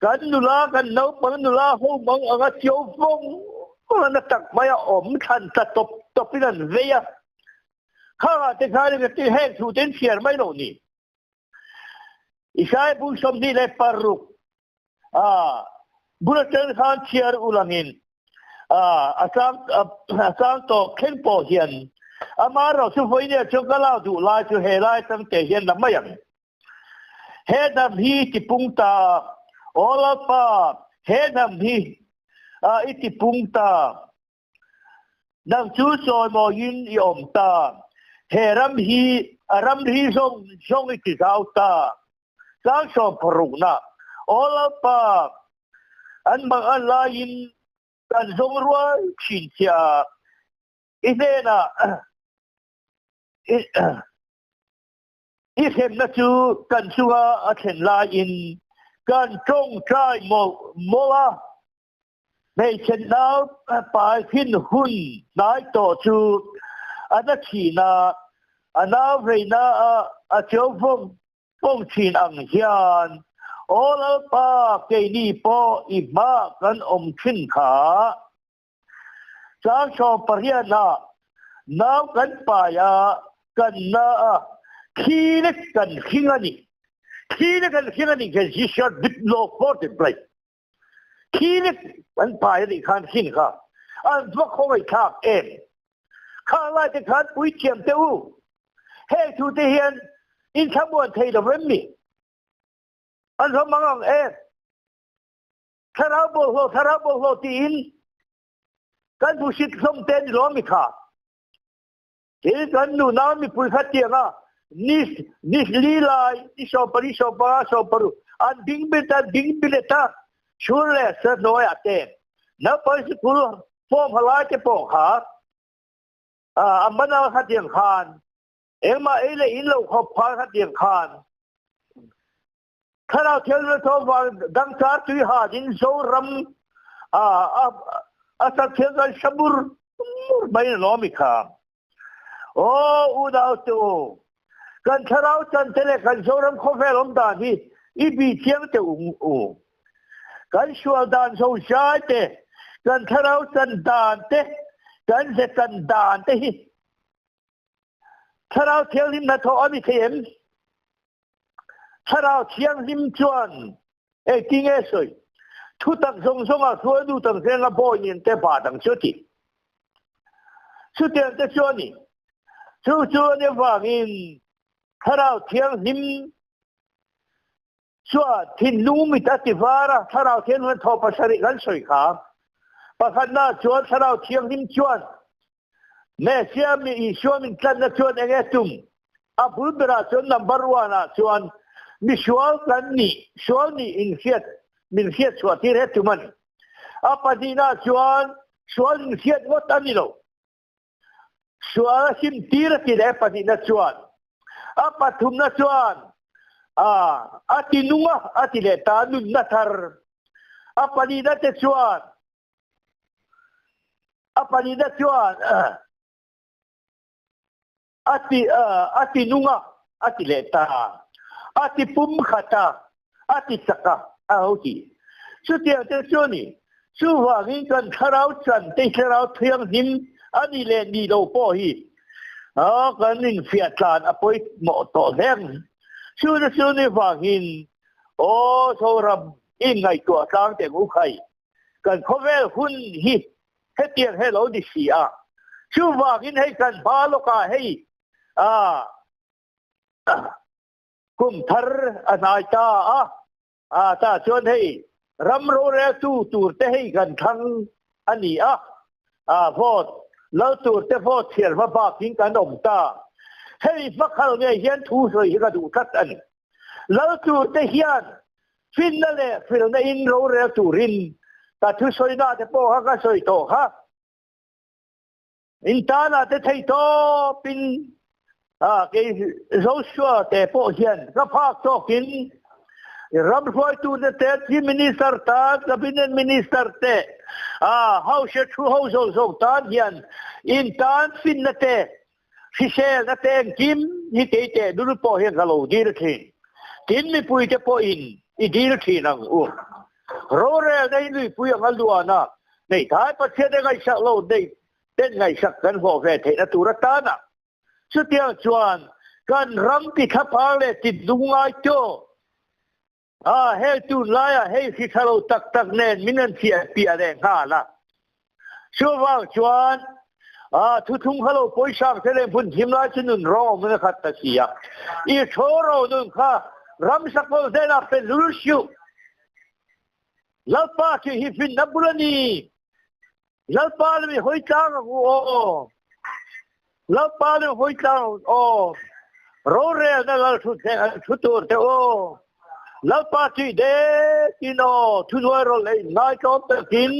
kan nula kan naupang nula ho mang anga chiau vawng vawng a na tak mai a awm thlan tla tawp tawp in an vei a. Khangah te khan in ti heng thu te in chhiar mai lo ni. Isaiah bu 26 a bul atang khan chhiar ulangin a chang a chang tawh thleng pawh hian ama erawh chu vawinia chu ka lak duh lai chu he lai atang te hian la mai ang. He hnam hi tipung ta aw Lalpa he hnam hi i tipung ta. Nang chu chawimawiin i awm ta. He ram hi a ramri zawng zawng i ti zau ta. Tlangsawm parukna, Aw Lalpa, an mang an laiin kan zawng ruai thin che a, i hnenah i hremna chu kan chunga a thlen laiin kan tawngtai mawlh mawlh a. Hmeichhe nau pai thin hun hnai tawh chu a na thin a, a nau veina a cheu vawng vawng thin ang hian Aw Lalpa keini pawh i hmah kan awm thin kha. Changchawm pariatah nau kan pai a, kan na a, thi lek kan hring a ni. Thi lek kan hring a nih hian he shall be no for the blade. Thi lek an pai a nih khan hrin kha an va khawngaihthlak em? Khang lai te khan puithiam te u, heng thu te hian in thlamuan thei lo em ni? An va mang ang em? Thlarau bawlhhlawh, thlarau bawlhhlawh tiin kan hmusit hlawm te ni lawm mi kha. Tin, kan nunau mipui kha tianga ni ni li lai, ni 14, 15, 16 an ding bil ta, ding bilet a, chhur leh sa hnuaiah te naupang sikul form ha lai te pawh kha a man a kha tiang khan engmah ei leh in lo khawp khan kha tiang khan thlarau thianghlim tho vang dangchar tui hanin Zoram a a sak thiang kan hre mur mur mai alawm i kha. Aw unau te u, kan thlarau chan te leh kan Zoram khawvel awm dan hi i bih chiang teh ung u. Kan sual dan zo zai te, kan thlarau chan dan te, kan ze chan dan te hi thlarau thianghlim hnathawh a ni thei em? Thlarau Thianghlim chuan engtin nge sawi? Thutak zawng zawnga hruaitu tak zenga bawi nen te bat ang chu a ti. Chutiang te chu a ni. Chu chu a nih avangin Thlarau Thianghlim chuan thinlung mit a ti var a, Thlarau Thianghlim thaw pasarih kan sawi kha. Pakhatna chuan Thlarau Thianghlim chuan Messiah mi Isua min tlanna chuan eng nge tum? A bul berah chuan number one ah chuan misual kan nih, sual nih inhriat, min hriat chhuah tir he tum a ni. A pahnihna chuan sual inhriat ngawt a ni lo. Sual a him tir a ti leh pahnihna chuan. A pathumna chuan a ti nung a, a ti leh ta nunna thar. A pahnihna te chuan A palina chuan a ti a ti nung a, a ti leh ta a, a ti pum khat a, a ti chak a, a ho ti. Chutiang te chu a ni. Chuvangin kan thlarau chan te thlarau thianghlim a ni leh ni lo pawh hi kan infiah tlan a pawimawh tawh hle ang. Chuna chu ni vangin aw Zoram. Inngaihtuah tlang teh u khai. Kan khawvel hun hi hetiang he lo ni si a. Chuvangin hei kan hma lawkah hei ah kum thar a hnai ta a, ah tah chuan hei ram roreltu tur te hei kan thlang a ni a, ah vote lal tur te vote chhiar hma bakin kan awm ta. Hei hmakhal ngei hian thu sawi hi ka duh tlat a ni. Lal tur te hian finna leh hrilhna in rorel turin ka thusawina te pawh kha ka sawi tawh kha. In tana te thei tawpin kei Joshua te pawh hian ka phak tawkin ram hruaitute te, Chief Minister tan, Cabinet Minister te, House thu ho zawng zawng tan hian in tan finna te Hriselna te engkim hi kei teh dul pawh hian ka lo dil thin. Tin mipuite pawhin i dil thin ang u. Rorelna hi luipui anga luan a, hmeithai Pathian e ngaihsak lo nei ten ngaihsak kan hlawh ve theihna tur atana chutiang chuan kan ram ti thlaphang leh ti lungngai tawh a, hei tunlaiah hei hri tha lo tak tak nen min rawn thiah piah leh nghal a. Chuvang chuan a thuthlung kha lo pawisang te leh hmun thim lai chu nun rawng awm in a khat ta si a. I thaw ro nun kha ramsa kawl hnenah pe lul suh. Lalpa khi hi finna bul a ni. Lalpa lam i hawi tlang ang u aw. Lalpa lam i hawi tlang ang aw. Rorelna lal thu thleng an thu tur te aw. Lalpa ṭih dekin aw thuhnuai rawlh leh inngaihtlawm takin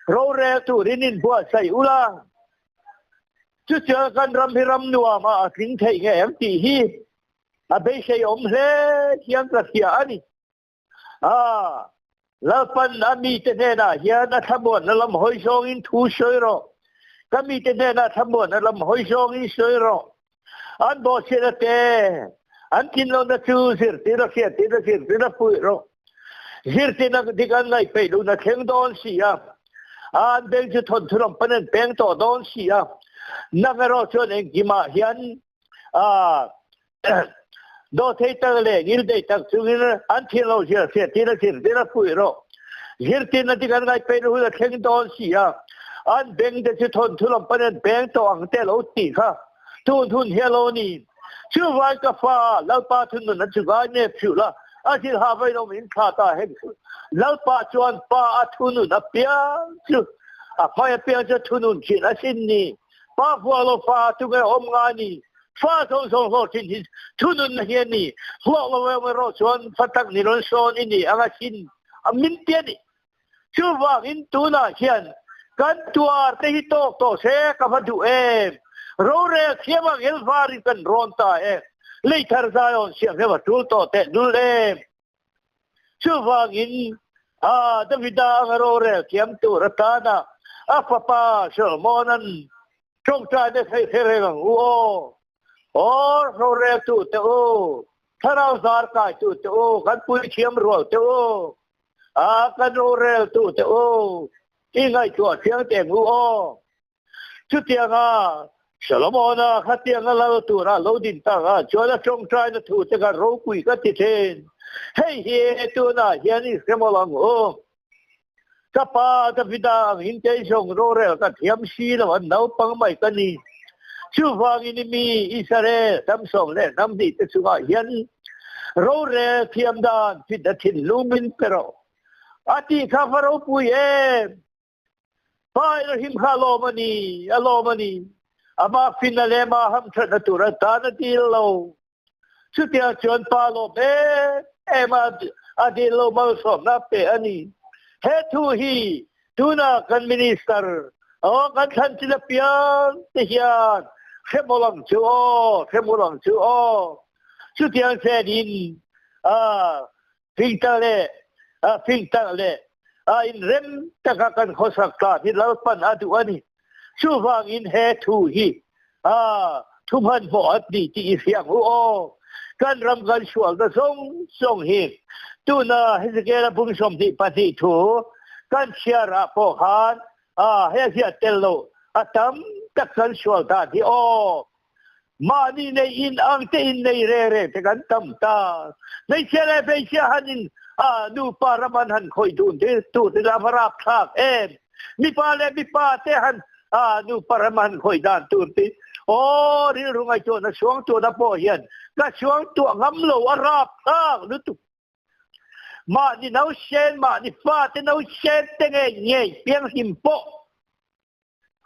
rorel turin inbuatsaih ula. Chutiang kan ram hi ram nuam ah a tling theih nge em tih hi a beisei awm hle hian ka hria a ni. A, Lalpan a mite hnenah hian a thlamuanna lam hawi zawngin thu sawi rawh. Ka mite hnenah thlamuanna lam hawi zawngin sawi rawh. An bawhchhiatna te, an thinlawmna chu zirtir a hriattir a zirtir a puih rawh. Zirtirna dik an ngaih peih lohna thleng dawn si a, an beng chu thawnthu lam pawn an peng tawh dawn si a. Nang erawh chuan engkimah hian a Daw thei tak leh ngil dei tak chungin an thil lo zir hriattir a zirtir a puih rawh. Zirtirna te kan ngaihpeih hun a thleng dawn si a, an beng te chu thawnthu lam pawn an beng tawh ang te lo tih kha tun hun hi a lo ni. Chuvai ka fa Lalpa thunun a chu ngai nep hriuh la, a zir ha vain awm in thla ta hek suh. Lalpa chuan pa a thunun apiang chu a hmai apiang chu a thunun thin asin ni. Pa hua lo fa tunge awm ngai ni? Fa zawng zawng hlawhtling hi thununna hi a ni. Hlawh lo emaw erawh chuan fa tak ni rawn sawn i ni anga sin a min ti a ni. Chuvangin tunah hian kan tuar te hi tawk tawh se ka va duh em. Rorel thiam ang elvarin kan rawn ta e. Leithar Zion siam hi a va tul tawh teh dul em. Chuvangin, a Davida anga rorel thiam tur atana a fapa Solomon-a'n tawngtaina thei hre reng ang u aw. Aw, roreltute u, thlarau zar kaitute u, kan puithiam rualte u, a kan roreltute u, i ngaihtuah thiang teh ang u aw. Chutianga Solomona khatianga lal tura lo din tak ah chuan a tawngtaina thu te kha ropui ka ti thin. Hei hi tunah hian i hre mawlh ang u. Ka pa Davida ang in kei zawng rorel ka thiam si lo a, naupang mai ka ni. Chuvangin i mi Israel hnam sawm leh hnam hnih te chungah hian rorel thiam dan fitna thinlung min pe rawh. A tih kha va ropui em! Pa Elohim kha a lawm a ni, a lawm a ni. Amah finna leh amah hamthatna tur atan a dil lo. Chutiang chuan Pa lawm em em a, a dil lo malsawmna a pe a ni. He thu hi tuna kan Minister, aw kan thlan chin apiang te hian hre mawlh ang chu aw, hre mawlh ang chu aw. Chutiang chenin a Fingtang leh fingtang leh inrem taka kan khawsak ta hi Lalpan a duh a ni. Chuvangin he thu hi thu hmanhmawh a ni tih i hria ang u aw. Kan ram kan sualna zawng zawng hi tuna Hezekiela bung 22 thu kan chhiar ah pawh khan he a ziah tel lo a tam tak kan sual dan hi aw. Mahni nei in ang te in nei reng reng te kan tam ta. Hmeichhia leh hmeichhia han in A nupa ram an han khawih dun te tur te la va rapthlak em. Mipa leh mipa te han a nupa ram an khawih dan tur te aw rilru ngaihtuahna suangtuahna pawh hian ka suangtuah ngam lo a rapthlak lutuk. Mahni nausen mahni fate nausen te ngei ngei pianghlim pawh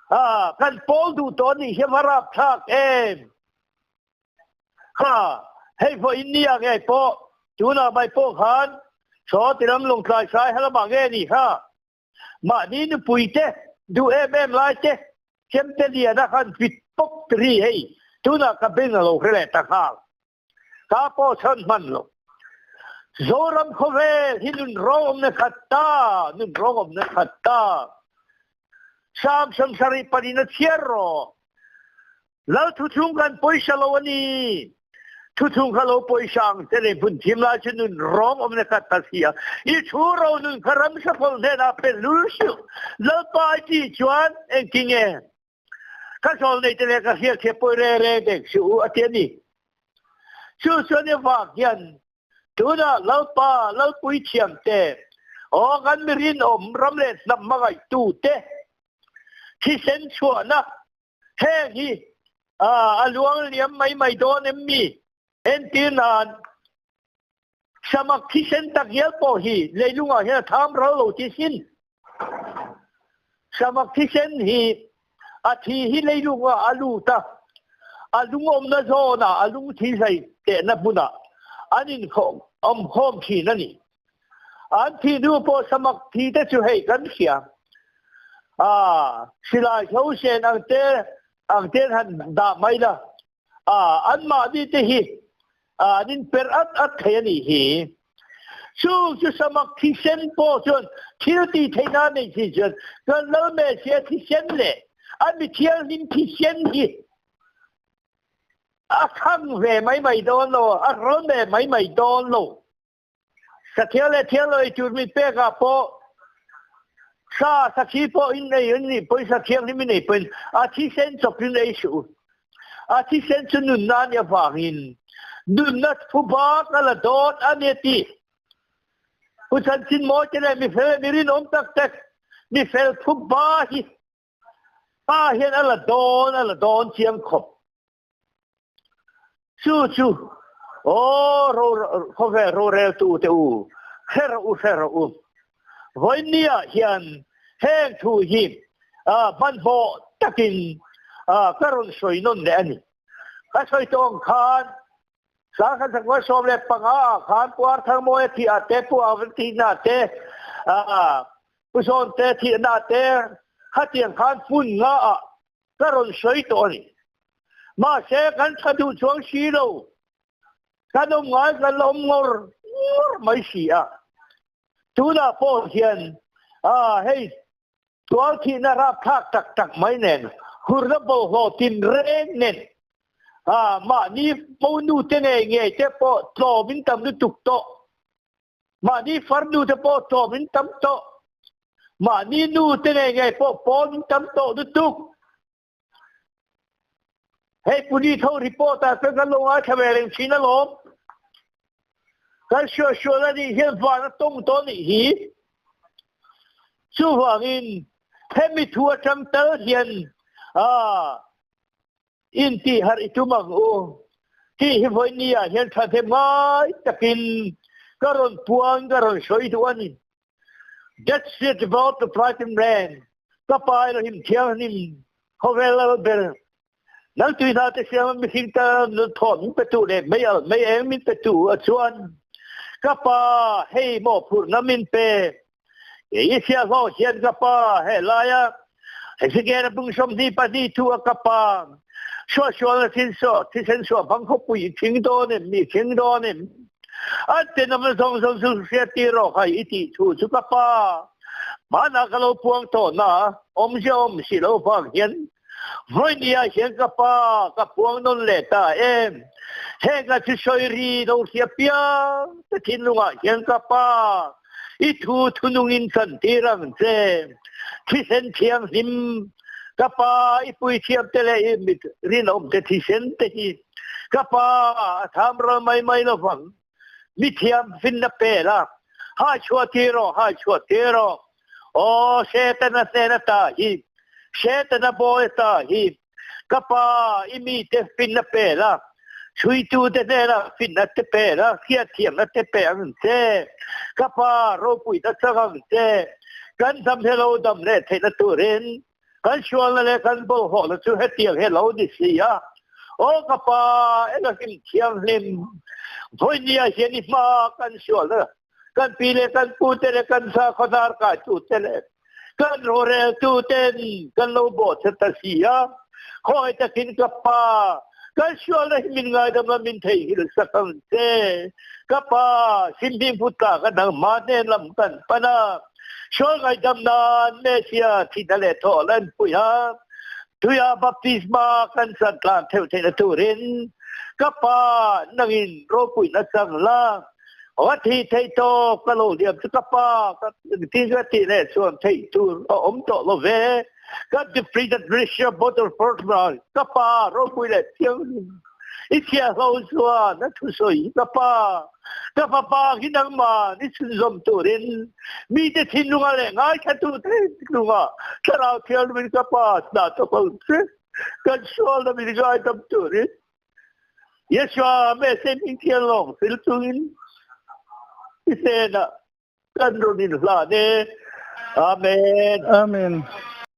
a kan pawl duh tawh anih hi a va rapthlak em. Kha hei vawiin ni ah ngei pawh tunah mai pawh khan saw tilam lawngtlai sai halamah nge ni kha mahni nupui te duh em em lai te chemte liana khan fit pawp ri hei tunah ka beng a lo hre leh ta nghal. Ka pawh chhan hman lo. Zoram khawvel hi nun rawngawmna khat ta, nun rawngawmna khat ta. Sam 70 panin a chhiar rawh. Lal thuchhung kan pawisa lo a ni. Thuchhung kha lo pawisa ang te leh hmun thim lai chu nun rawngawmna khat ta si a. I thu ro nun kha ramsa phal hnenah pe lul suh. Lalpa i tih chuan engtinge? Ka zawl nei te leh ka hriat hriat pawi reng reng dek suh u a ti a ni. Chu chuan i vak hian tunah Lalpa Lalpui thiam te, aw kan mi rinawm ram leh hnam hmangaihtu te thisen chhuahna heng hi a luang liam mai mai dawn em mi? Entir nan samak thisen tak hial pawh hi leilungah hian a tham ral lo ti sin. Samak thisen hi a thi hi leilungah a lut a, a lungawmna zawnah a lungthi hlei tehna hmunah an inawm khawm thin a ni. An thi hnu pawh samak thi te chu hei kan hria. A silai tho sen ang te ang ten han dah mai la, A, anmahni te hi an inperh at at thei a nih hi. Chu chu samak thisen pawh chuan thil tih theihna a neih si chuan kan Lal Messiah thisen leh a mi thianghlim thisen hi a thang ve mai mai dawn lo, a ral ve mai mai dawn lo. Sathial leh thial lo ei tur min pek ah pawh sa sakhi pawh in ei an nih pawhin sathianghlim in ei pawhin a thisen chawp in ei suh u. A thisen chu nunna a nih avangin nunna thu bak a la dawn a ni a ti. Pu Chanchinmawi te leh mifel leh mi rinawm tak tak mifel thu ba hi pa hian a la dawn a la dawn chiang khawp. Chu chu, aw khawvel roreltu te u, hre rawh u, hre rawh u. Vawinia hian heng thu hi hmanhmawh takin ka rawn sawi nawn leh a ni. Ka sawi tawh ang khan 1915 ah khan Pu Arthangmawia thih ah te, Pu Avantina te, Pu Zawnte thihna te khatiang khan hmun nga ah ka rawn sawi tawh a ni. Mahse, kan tha duh chuang si lo. Kan awm ngai kan la awm ngawr ngawr mai si a. Tunah pawh hian a hei tual thihna rapthlak tak tak mai nen, hurna bawlhhlawh tin reng nen, a mahni monu te ngei ngei te pawh tlawm in tam lutuk tawh. Mahni farnu te pawh tlawm in tam tawh. Mahni nu te ngei ngei pawh pawn in tam tawh lutuk. Hei police ho report ah chuan kan lo ngaithla ve reng thin alawm. Kan suahsual a nih hian van a tawng tawh a nih hi. Chuvangin hemi thu atang tal hian ah Intih harh i tum ang u tih hi vawiin ah hian thahnem ngai takin ka rawn puang ka rawn sawi duh a ni. That's it about the Brighton Rain. Ka pa Elohim Thianghlim khawvel lal ber nang tui hna te siam a mihring tan thawh min pe tu leh mei al mei eng min pe tu a chuan ka pa hei mawhphurhna min pe I siahhlawh hian ka pa he laia Ezekiel bung 22 thu a ka pa suahsualna thisen suah hmang khawpui i thing dawn em mi thing dawn em an tenawmna zawng zawng chu hriat tir rawh khai i tih thu chu ka pa hmanah ka lo puang tawh na awmzia awm si lo vang hian vawinia hian ka pa ka puang nawn leh ta em heng a thusawi ri lo hria piang te thinlungah hian ka pa I thu thunungin chantir ang che. Thisen thianghlim, ka pa i puithiam te leh i mit rinawm te thisen te hi ka pa a tham ral mai mai lovang. Mithiam finna pel a, Hai chhuah tir rawh, hai chhuah tir rawh. Aw, Setana hnen ata hi, Setana bawi ata hi, ka Pa, i mite finna pe la, chhuitute hnenah finna te pe la, hriatthiamna te pe ang che. Ka Pa, ropuina chang ang che. Kan hnam he lo dam leh theihna turin kan sualna leh kan bawlhhlawhna chu hetiang hi a lo ni si a. Aw ka Pa, Elohim thianghlim, vawinia hian i hma kan sualna kan pi leh kan pu te leh kan sakhaw dar kaitu te leh kan roreltu ten kan lo bawhchhe ta si a. Khawi takin ka Pa, kan sualna hi min ngaidam a min theihnghilh sak ang che. Ka Pa, Simhim Putla ka nangmah hnen lam kan pan a. Sual ngaihdam nan Messiah thihna leh thawh a lan pui a, tuia baptisma kan chan tlan theuh theihna turin ka Pa nangin ropuina chang la, va thi thei tawk ka lo liam chu ka Pa ka tin ka tih leh chuan theih tur a awm tawh lo ve, ka defeated Russia border force ka Pa ropui leh thianghlim. I thiahlo chuan a thusawi ka pa, ka fapa hi nangmah ni chhunzawm turin mite thinlunga leh ngaithlatute thinlunga Thlarau Thianghlimin ka pa hna thawk ang che, kan sualna min ngaidam turin Yeshua Messiah hming thianglawng hril chungin i hnenah kan rawn inhlan e. Amen. Amen.